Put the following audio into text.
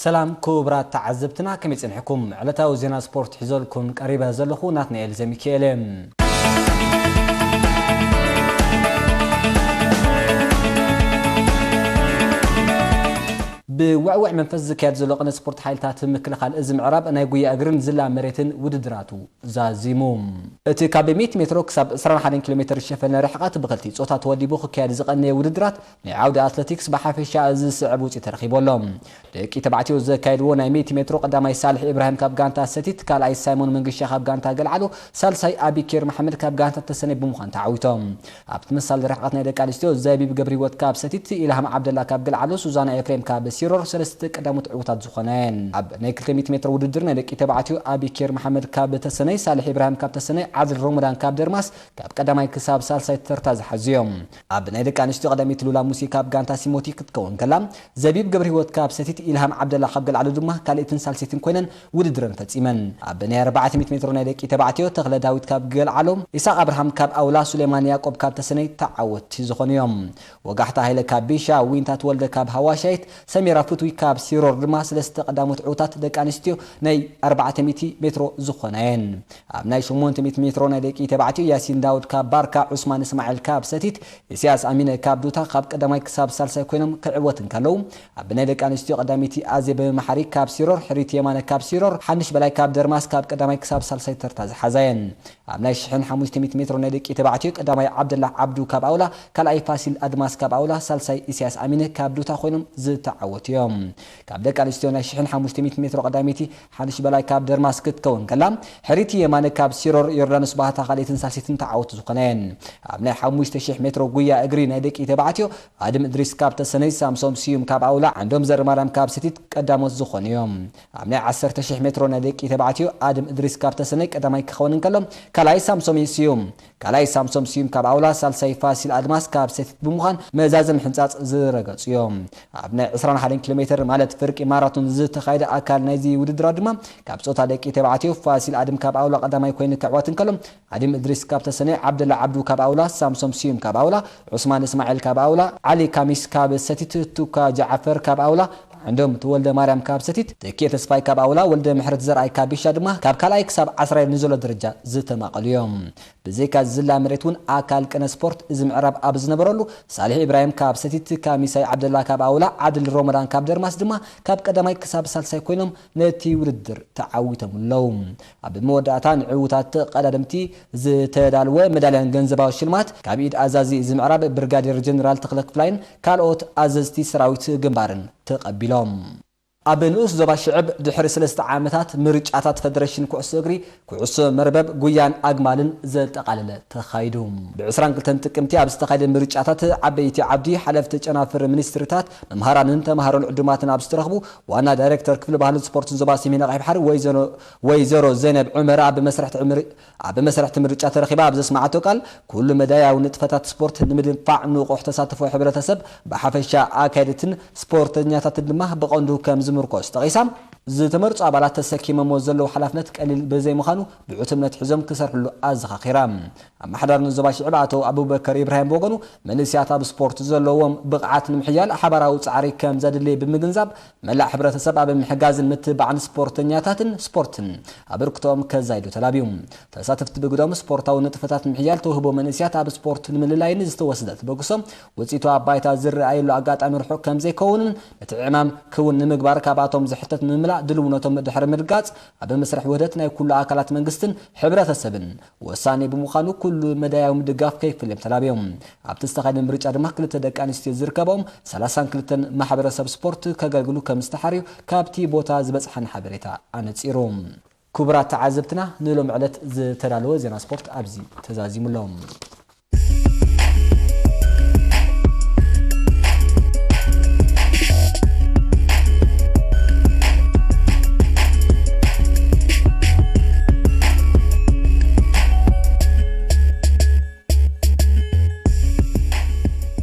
ሰላም ክቡራት ተዓዘብትና፣ ከመይ ጸኒሕኩም? ዕለታዊ ዜና ስፖርት ሒዘልኩም ቀሪበ ዘለኹ ናትናኤል ዘሚካኤል። ብውዕውዕ መንፈስ ዝካየድ ዘሎ ቅነ ስፖርት ሓይልታት ምክልኻል እዚ ምዕራብ ናይ ጉያ እግርን ዝላ መሬትን ውድድራቱ ዛዚሙ። እቲ ካብ ሚእቲ ሜትሮ ክሳብ ዕስራን ሓደን ኪሎ ሜትር ዝሸፈነ ርሕቐት ብክልቲ ጾታ ተወዲቡ ክካየድ ዝቐነየ ውድድራት ናይ ዓውዲ ኣትሌቲክስ ብሓፈሻ እዚ ዝስዕብ ውጽኢት ተረኺቡ ኣሎ። ደቂ ተባዕትዮ ዘካየድዎ ናይ ሚእቲ ሜትሮ ቀዳማይ ሳልሕ ኢብራሂም ካብ ጋንታ ሰቲት፣ ካልኣይ ሳይሞን መንግሻ ካብ ጋንታ ገልዓሎ፣ ሳልሳይ ኣቢኬር መሓመድ ካብ ጋንታ ተሰነይ ብምዃን ተዓዊቶም። ኣብ ተመሳሳሊ ርሕቐት ናይ ደቂ ኣንስትዮ ዘቢብ ገብረህይወት ካብ ሰቲት፣ ኢልሃም ዓብደላ ካብ ገልዓሎ፣ ሱዛና ኤፍሬም ካብ ሲሮር ሰለስተ ቀዳሞት ዕዉታት ዝኾና እየን። ኣብ ናይ ክልተ ሚእቲ ሜትሮ ውድድር ናይ ደቂ ተባዕትዮ ኣቢኬር መሓመድ ካብ ተሰነይ፣ ሳልሕ ኢብራሂም ካብ ተሰነይ፣ ዓድል ሮመዳን ካብ ደርማስ ካብ ቀዳማይ ክሳብ ሳልሳይ ተርታ ዝሓዙ እዮም። ኣብ ናይ ደቂ ኣንስትዮ ቀዳመይቲ ሉላ ሙሴ ካብ ጋንታ ሲሞቲ ክትከውን ከላ፣ ዘቢብ ገብረህይወት ካብ ሰቲት፣ ኢልሃም ዓብደላ ካብ ገልዓሎ ድማ ካልኣይትን ሳልሰይትን ኮይነን ውድድረን ፈጺመን። ኣብ ናይ ኣርባዕተ ሚእቲ ሜትሮ ናይ ደቂ ተባዕትዮ ተኽለ ዳዊት ካብ ገልዓሎ፣ ኢሳቕ ኣብርሃም ካብ ኣውላ፣ ሱሌማን ያዕቆብ ካብ ተሰነይ ተዓወትቲ ዝኾኑ እዮም። ወጋሕታ ሃይለ ካብ ቢሻ፣ ዊንታ ተወልደ ካብ ሃዋሻይት፣ ሰሚራ ፍትዊ ካብ ሲሮር ድማ ሰለስተ ቀዳሞት ዕዉታት ደቂ ኣንስትዮ ናይ ኣርባዕተ ሚእቲ ሜትሮ ዝኾና እየን። ኣብ ናይ ሸሞንተ ሚእቲ ሜትሮ ናይ ደቂ ተባዕትዮ ያሲን ዳውድ ካብ ባርካ፣ ዑስማን እስማዒል ካብ ሰቲት፣ ኢሳያስ ኣሚነ ካብ ዱታ ካብ ቀዳማይ ክሳብ ሳልሳይ ኮይኖም ክዕወት እንከለዉ፣ ኣብ ናይ ደቂ ኣንስትዮ ቀዳመይቲ ኣዜብ መሓሪ ካብ ሲሮር፣ ሕሪት የማነ ካብ ሲሮር፣ ሓንሽ በላይ ካብ ደርማስ ካብ ቀዳማይ ክሳብ ሳልሳይ ተርታ ዝሓዛ እየን። ኣብ ናይ ሽሕን ሓሙሽተ ሚእቲ ሜትሮ ናይ ደቂ ተባዕትዮ ቀዳማይ ዓብደላ ዓብዱ ካብ ኣውላ፣ ካልኣይ ፋሲል ኣድማስ ካብ ኣውላ፣ ሳልሳይ ኢሳያስ ኣሚነ ካብ ዱታ ኮይኖም ዝተዓወቱ እዮም። ካብ ደቂ ኣንስትዮ ናይ ሽሕን ሓሙሽተ ሚእቲ ሜትሮ ቀዳመይቲ ሓንሽ በላይ ካብ ደርማስ ክትከውን ከላ፣ ሕሪቲ የማነ ካብ ሲሮር፣ ዮርዳኖስ ባህታ ካልኣይትን ሳልሰይትን ተዓወቱ ዝኾና እየን። ኣብ ናይ ሓሙሽተ ሽሕ ሜትሮ ጉያ እግሪ ናይ ደቂ ተባዕትዮ ኣድም እድሪስ ካብ ተሰነይ፣ ሳምሶም ስዩም ካብ ኣውላ፣ ዓንዶም ዘርማርያም ካብ ሰቲት ቀዳሞት ዝኾኑ እዮም። ኣብ ናይ ዓሰርተ ሽሕ ሜትሮ ናይ ደቂ ተባዕትዮ ኣድም እድሪስ ካብ ተሰነይ ቀዳማይ ክኸውን እንከሎ፣ ካልኣይ ሳምሶም ስዩም ካልኣይ ሳምሶም ስዩም ካብ ኣውላ፣ ሳልሳይ ፋሲል ኣድማስ ካብ ሰቲት ብምዃን መዛዘሚ ሕንጻጽ ዝረገጹ እዮም። ኣብ ናይ ዕስራን ሓደን ኪሎ ሜትር ማለት ፍርቂ ማራቶን ዝተኻየደ ኣካል ናይዚ ውድድራት ድማ ካብ ጾታ ደቂ ተባዕትዮ ፋሲል ኣድም ካብ ኣውላ ቀዳማይ ኮይኑ ክዕወት እንከሎ፣ ኣድም እድሪስ ካብ ተሰነይ፣ ዓብደላ ዓብዱ ካብ ኣውላ፣ ሳምሶም ስዩም ካብ ኣውላ፣ ዑስማን እስማዒል ካብ ኣውላ፣ ዓሊ ካሚስ ካብ ሰቲት፣ ቱካ ጃዕፈር ካብ ኣውላ፣ ዓንዶም ተወልደ ማርያም ካብ ሰቲት፣ ተኪኤ ተስፋይ ካብ ኣውላ፣ ወልደ ምሕረት ዘርኣይ ካብ ቢሻ ድማ ካብ ካልኣይ ክሳብ ዓስራይ ንዘሎ ደረጃ ዝተማቐሉ እዮም። ብዘይካ ዝላ መሬት እውን ኣካል ቅነ ስፖርት እዚ ምዕራብ ኣብ ዝነበረሉ፣ ሳልሕ ኢብራሂም ካብ ሰቲት፣ ካሚሳይ ዓብደላ ካብ ኣውላ፣ ዓድል ሮመዳን ካብ ደርማስ ድማ ካብ ቀዳማይ ክሳብ ሳልሳይ ኮይኖም ነቲ ውድድር ተዓዊቶም ኣለዉ። ኣብ መወዳእታ ንዕዉታት ተቐዳደምቲ ዝተዳልወ መዳልያን ገንዘባዊ ሽልማት ካብ ኢድ ኣዛዚ እዚ ምዕራብ ብርጋዴር ጀነራል ተኽለ ክፍላይን ካልኦት ኣዘዝቲ ሰራዊት ግንባርን ተቐቢሎም። ኣብ ንኡስ ዞባ ሽዕብ ድሕሪ ሰለስተ ዓመታት ምርጫታት ፈደረሽን ኩዕሶ እግሪ፣ ኩዕሶ መርበብ፣ ጉያን ኣግማልን ዘጠቓለለ ተኻይዱ። ብ ዕስራን ክልተን ጥቅምቲ ኣብ ዝተኻየደ ምርጫታት ዓበይቲ ዓዲ፣ ሓለፍቲ ጨናፍር ሚኒስትሪታት፣ መምሃራንን ተምሃሮን ዕዱማትን ኣብ ዝተረኽቡ፣ ዋና ዳይሬክተር ክፍሊ ባህልን ስፖርትን ዞባ ሰሜን ኣቕሓ ባሕሪ ወይዘሮ፣ ወይዘሮ ዘይነብ ዑመር ኣብ መስርሕ ትዕምሪ-፣ ኣብ መስርሕ እቲ ምርጫ ተረኺባ ኣብ ዘስማዓቶ ቃል፣ ኩሉ መዳያዊ ንጥፈታት ስፖርት ንምድንፋዕ ንቑሕ ተሳትፎ ሕብረተሰብ ብሓፈሻ ኣካየድትን ስፖርተኛታትን ድማ ብቐንዱ ከም ዝምርኮስ ጠቒሳ፣ ዝተመርጹ ኣባላት ተሰኪሞሞ ዘለዉ ሓላፍነት ቀሊል ብዘይምዃኑ ብዕቱብነት ሒዞም ክሰርሕሉ ኣዘኻኺራ። ኣመሓዳሪ ዞባ ሽዕብ ኣቶ ኣቡበከር ኢብራሂም ብወገኑ፣ መንእሰያት ኣብ ስፖርት ዘለዎም ብቕዓት ንምሕያል ሓባራዊ ጻዕሪ ከም ዘድሊ ብምግንዛብ፣ መላእ ሕብረተሰብ ኣብ ምሕጋዝን ምትብባዕን ስፖርተኛታትን ስፖርትን ኣበርክቶኦም ከዛይዱ ተላብዩ። ተሳተፍቲ ብግዶም፣ ስፖርታዊ ንጥፈታት ንምሕያል ተውህቦ መንእሰያት ኣብ ስፖርት ንምልላይን ዝተወሰደ ተበግሶ ውጽኢቱ ኣብ ባይታ ዝረኣየሉ ኣጋጣሚ ርሑቕ ከም ዘይከውንን፣ ነቲ ዕማም ክውን ንምግባር ካብኣቶም ዝሕተት ንምምላእ ድልውነቶም ድሕሪ ምርጋጽ፣ ኣብ መስርሕ ውህደት ናይ ኩሉ ኣካላት መንግስትን ሕብረተሰብን ወሳኒ ብምዃኑ፣ ኩሉ መዳያዊ ምድጋፍ ከይፍልዮም ተላብዮም። ኣብቲ ዝተኻየደ ምርጫ ድማ ክልተ ደቂ ኣንስትዮ ዝርከበኦም ሰላሳን ክልተን ማሕበረሰብ ስፖርት ከገልግሉ ከም ዝተሓርዩ ካብቲ ቦታ ዝበጽሓና ሓበሬታ ኣነጺሩ። ክቡራት ተዓዘብትና፣ ንሎም ዕለት ዝተዳለወ ዜና ስፖርት ኣብዚ ተዛዚሙ ኣሎ።